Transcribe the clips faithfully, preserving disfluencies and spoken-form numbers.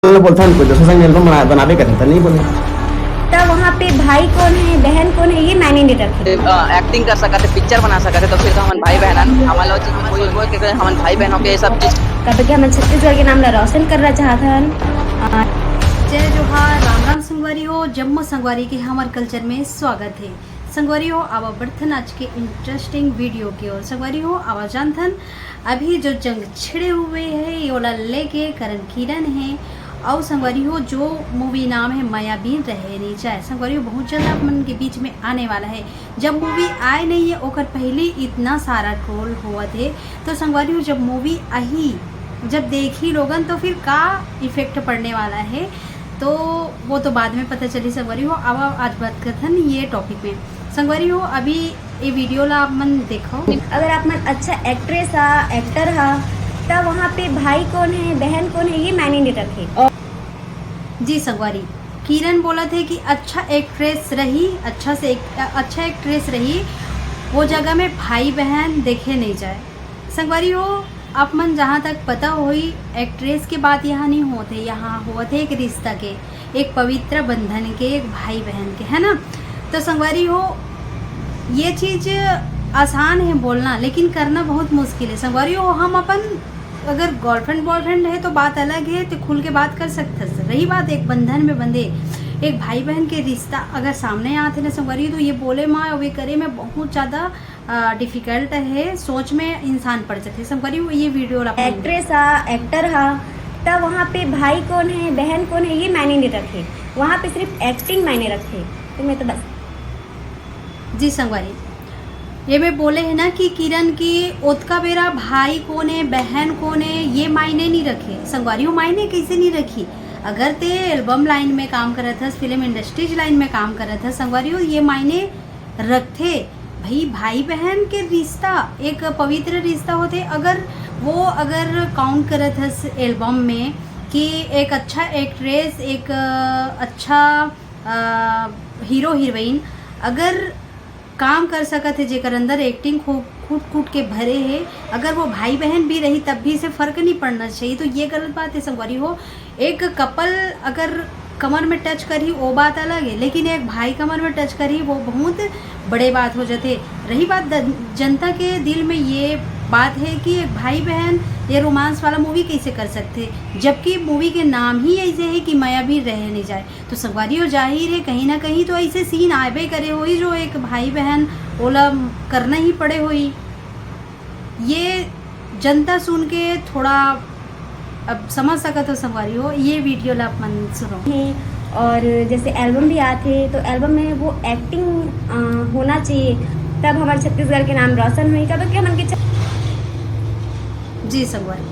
बोलथन, कोई दूसरा संग एल्बम बना, बनाबे करही, त नहीं बोले। त वहाँ पे भाई कौन है, बहन कौन है, ये मायने नहीं रखे। एक्टिंग कर सकत हे, पिक्चर बना सकत हे, तो फिर तो हमन भाई बहन हन। हमन ला उचित कोई बोल के हमन भाई बहन होके ये सब चीज। काबर कि हमन छत्तीसगढ़ के नाम ला रोशन करना चाहत हन। जय जोहार, राम राम संगवारी हो, जम्मो संगवारी के हमर कल्चर में स्वागत हे। संगवारी हो, आवा बढ़थन आज के इंटरेस्टिंग वीडियो के ओर। संगवारी हो, आवा जानथन अभी जो जंग छिड़े हुए है, ये वाला लेके करण किरण है। और संगवारी हो, जो मूवी नाम है मायावीन रहे नहीं जाए। संगवारी हो, बहुत जल्द आप मन के बीच में आने वाला है। जब मूवी आए नहीं है, ओकर पहले इतना सारा ट्रोल होवत है। तो संगवारी हो, जब मूवी आही, जब देखी लोगन, तो फिर का इफेक्ट पड़ने वाला है, तो वो तो बाद में पता चली। संगवारी हो, अब आज बात करथन ये टॉपिक में। संगवारी हो, अभी ये वीडियो ला आप मन देखो। अगर आप मन अच्छा एक्ट्रेस हा, एक्टर हा, त वहाँ पे भाई कौन है, बहन कौन है, ये मायने नहीं रखे। जी संगवारी, किरण बोलत हे कि अच्छा एक्ट्रेस रही, अच्छा से एक, अच्छा एक्ट्रेस रही, वो जगह में भाई बहन देखे नहीं जाए। संगवारी हो, आप मन जहाँ तक पता होई, एक्ट्रेस के बात यहाँ नहीं होत हे, यहाँ होत हे एक रिश्ता के, एक पवित्र बंधन के, एक भाई बहन के, है ना। तो संगवारी हो, ये चीज आसान है बोलना, लेकिन करना बहुत मुश्किल है। संगवारी हो, हम अपन अगर गर्लफ्रेंड बॉयफ्रेंड है तो बात अलग है, तो खुल के बात कर सकथस। रही बात एक बंधन में बंधे, एक भाई बहन के रिश्ता अगर सामने आथे ना संगवारी, तो ये बोले में, वे करे में बहुत ज़्यादा डिफिकल्ट है, सोच में इंसान पड़ जाथे। संगवारी हो, ये वीडियो ला एक्ट्रेस हा, एक्टर हा, त वहाँ पे भाई कौन है, बहन कौन है, ये मायने नहीं रखे। वहाँ पे सिर्फ एक्टिंग मायने रखे। तो मैं तो बस जी संगवारी, ये में बोले है ना कि किरण के ओतका बेरा भाई कोन है, बहन कोन है, ये मायने नहीं रखे। संगवारी हो, मायने कैसे नहीं रखी? अगर ते एल्बम लाइन में काम करत हस, फिल्म इंडस्ट्रीज लाइन में काम करत हस, संगवारी हो, ये मायने रखथे। भाई, भाई बहन के रिश्ता एक पवित्र रिश्ता होथे। अगर वो, अगर काउंट करत हस एल्बम में कि एक अच्छा एक्ट्रेस, एक अच्छा हीरो हीरोइन अगर काम कर सकत हे, जेकर अंदर एक्टिंग खूब कूट कूट के भरे हे, अगर वो भाई बहन भी रही तब भी इसे फर्क नहीं पड़ना चाहिए। तो ये गलत बात है संगवारी हो। एक कपल अगर कमर में टच करही, वो बात अलग है, लेकिन एक भाई कमर में टच करही, वो बहुत बड़े बात हो जाथे। रही बात द-, जनता के दिल में ये बात है कि एक भाई बहन ये रोमांस वाला मूवी कैसे कर सकथे, जबकि मूवी के नाम ही ऐसे है कि मायावीन रहे नहीं जाए। तो संगवारी हो, जाहिर है कहीं ना कहीं तो ऐसे सीन आबे करे होई जो एक भाई बहन ओला करना ही पड़े होई। ये जनता सुन के थोड़ा अब समझ सकत हो संगवारी हो, ये वीडियो ला आप मन सुनो। हैं। और जैसे एल्बम भी आथे तो एल्बम में वो एक्टिंग होना चाहिए, तब हमारे छत्तीसगढ़ के नाम रोशन होई। काबर कि हमन के छ- जी संगवारी,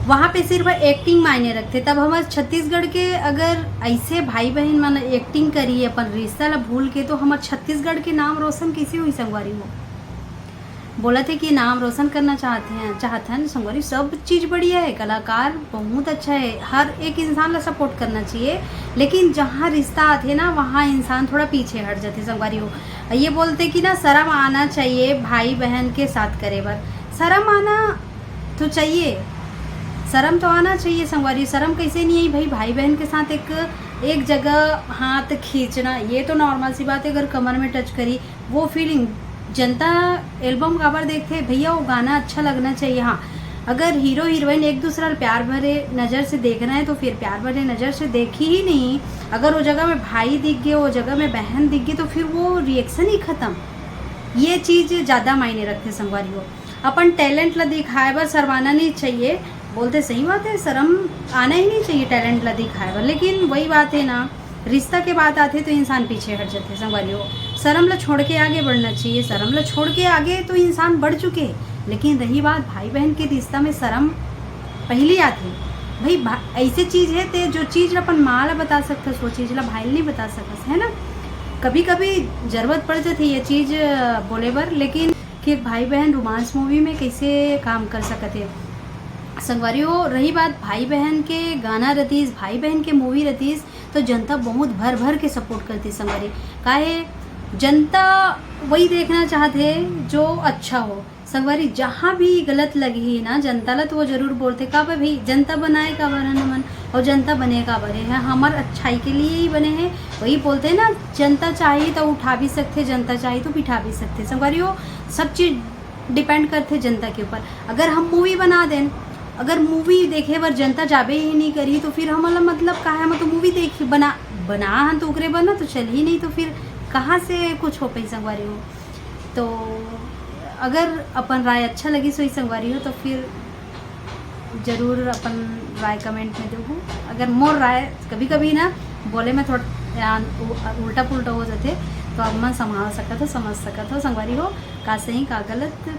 वहाँ पे सिर्फ एक्टिंग मायने रखथे, तब हमारे छत्तीसगढ़ के अगर ऐसे भाई बहन मन एक्टिंग करी अपन रिश्ता ला भूल के, तो हमारे छत्तीसगढ़ के नाम रोशन कैसे होई संगवारी हो? बोलत हे कि नाम रोशन करना चाहत हैं, चाहत हन संगवारी, सब चीज बढ़िया है, कलाकार बहुत अच्छा है, हर एक इंसान ला सपोर्ट करना चाहिए, लेकिन जहाँ रिश्ता आथे ना, वहाँ इंसान थोड़ा पीछे हट जाथे संगवारी हो। ये बोलथे कि ना, शर्म आना चाहिए भाई बहन के साथ करे बर। शर्म आना तो चाहिए, शर्म तो आना चाहिए संगवारी। शर्म कैसे नहीं आई भाई, भाई बहन के साथ एक, एक जगह हाथ खींचना, ये तो नॉर्मल सी बात है। अगर कमर में टच करी, वो फीलिंग, जनता एल्बम काबर देखथे भैया, वो गाना अच्छा लगना चाहिए। हाँ, अगर हीरो हीरोइन एक दूसरा ला प्यार भरे नज़र से देखना है तो फिर प्यार भरे नज़र से देखी ही नहीं। अगर वो जगह में भाई दिख गए, वो जगह में बहन दिख गई, तो फिर वो रिएक्शन ही खत्म। ये चीज़ ज़्यादा मायने रखथे संगवारी हो। अपन टैलेंट ला दिखाए बर शर्माना नहीं चाहिए। बोलथे सही बात है, शर्म आना ही नहीं चाहिए टैलेंट ला दिखाए बर। लेकिन वही बात है ना, रिश्ता के बात आथे तो इंसान पीछे हट जाथे संगवारी हो। शर्म ला छोड़ के आगे बढ़ना चाहिए। शर्म ला छोड़ के आगे तो इंसान बढ़ चुके हैं, लेकिन रही बात भाई बहन के रिश्ता में शर्म पहली आथे। भाई भा-, ऐसे चीज है, ते जो चीज ला अपन माँ ला बता सकथस, वो चीज ला भाई ला नहीं बता सकस, है ना। कभी कभी जरूरत पड़ जाथे ये चीज, अ, बोले बर, लेकिन कि एक भाई बहन रोमांस मूवी में कैसे काम कर सकत है। संगवारी हो, रही बात भाई बहन के गाना रतीस, भाई बहन के मूवी रतीस, तो जनता बहुत भर भर के सपोर्ट करती संगवारी। काहे, जनता वही देखना चाहत है जो अच्छा हो। संगवारी, जहाँ भी गलत लगही ना जनता ला, तो वो जरूर बोलथे, "काबर भाई, जनता बनाए काबर हन हमन?" और जनता बने काबर हे, हमर अच्छाई के लिए ही बने हे। वही बोलते हैं ना, जनता चाही तो उठा भी सकथे, जनता चाही तो बिठा भी सकथे। संगवारी हो, सब चीज डिपेंड करथे जनता के ऊपर। अगर हम मूवी बना देन, अगर मूवी देखे बर जनता जाबे ही नहीं करी, तो फिर हमला मतलब का हे? हम तो मूवी देख बना बना हन तो ओकरे बर ना, तो चल ही नहीं, तो फिर कहाँ से कुछ हो पाई संगवारी हो? तो अगर अपन राय अच्छा लगिस होही संगवारी हो, तो फिर जरूर अपन राय कमेंट में देहू। अगर मोर राय कभी कभी ना बोले में थोड़ा या उ-, उल्टा पुल्टा हो जाथे, तो आप मन संभाल सकत हो, समझ सकत हो संगवारी हो, का सही का गलत।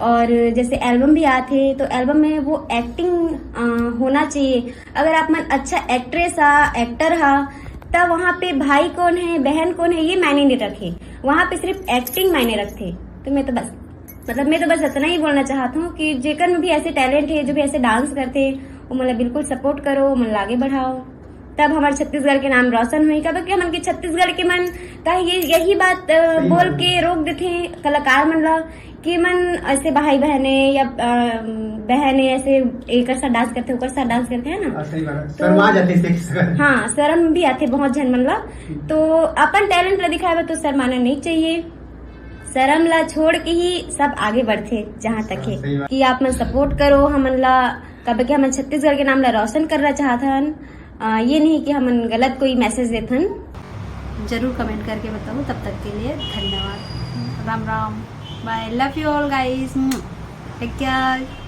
और जैसे एल्बम भी आथे, तो एल्बम में वो एक्टिंग होना चाहिए। अगर आप मन अच्छा एक्ट्रेस हा, एक्टर हा, तब वहाँ पे भाई कौन है, बहन कौन है, ये मायने नहीं रखे। वहाँ पे सिर्फ एक्टिंग मायने रखथे। तो मैं तो बस मतलब मैं तो बस इतना ही बोलना चाहत हूँ कि जेकर में भी ऐसे टैलेंट है, जो भी ऐसे डांस करथे, वो मतलब बिल्कुल सपोर्ट करो, मन ला आगे बढ़ाओ, तब हमारे छत्तीसगढ़ के नाम रोशन होही। काबर कि हमन के छत्तीसगढ़ के मन का ये यही बात अ, सही बोल बात है। के रोक देथे कलाकार मन ला कि मन ऐसे भाई बहन है या अ, बहन है, ऐसे एकर साथ डांस करथे, ओकर साथ डांस करथे, है ना? हाँ, सही बात है। तो शर्मा जाथे इससे। हाँ, शर्म भी आथे बहुत झन मन ला। तो अपन टैलेंट ला दिखाए बर तो शर्माना नहीं चाहिए। शर्म ला छोड़ के ही सब आगे बढ़थे, जहाँ तक हाँ, है सही बात। कि आप मन सपोर्ट करो हमन ला, काबर कि हमन छत्तीसगढ़ के नाम ला रोशन करना चाहत हन। अ, ये नहीं कि हमन गलत कोई मैसेज देथन। जरूर कमेंट करके बताओ। तब तक के लिए धन्यवाद। Ram Ram. Bye, love you all guys. Take care.